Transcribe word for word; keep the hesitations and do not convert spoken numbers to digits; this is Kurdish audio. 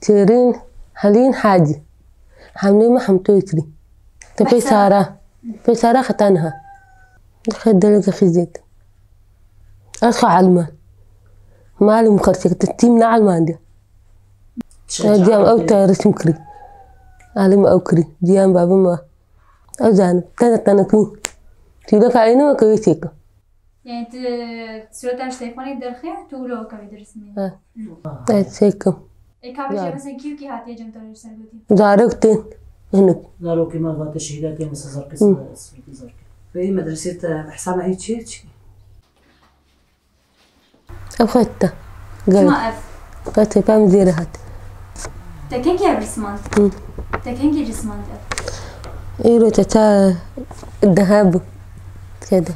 Têrîn Helîn Hacî. Hemlê me hemtoy kirî. Te pê Sara. Pê Sara xetaniha. Xê deleke xîzêt. Ez xwe elman. Malum xerçek te tîm ne elman diye. Diyam ew te resim kirî. Alim ew kirî. Diyam babim ew. Ew zanim. Tene tene kû. Tîleka ênî weke wê çêkim. Yani tu sureta ji telefonê derxê, tu wilo weke wê dirismî. Ha. Evet, çêkim. E, ka bêje mesela kî û kî hatiye cem te ji ser gotî? Zarok tên. Hinik. Zarokê me vate şehîda tê mesela zarkê sivîtî zarkê. Wê medresê te bi hesaba hî çi çi? Ev xetta. Gel. Çima ev? Xetta pam zêre hat. Te kengî ev rismand? Hı. Te kengî rismand ev? Îro te ta deha bû. Kede.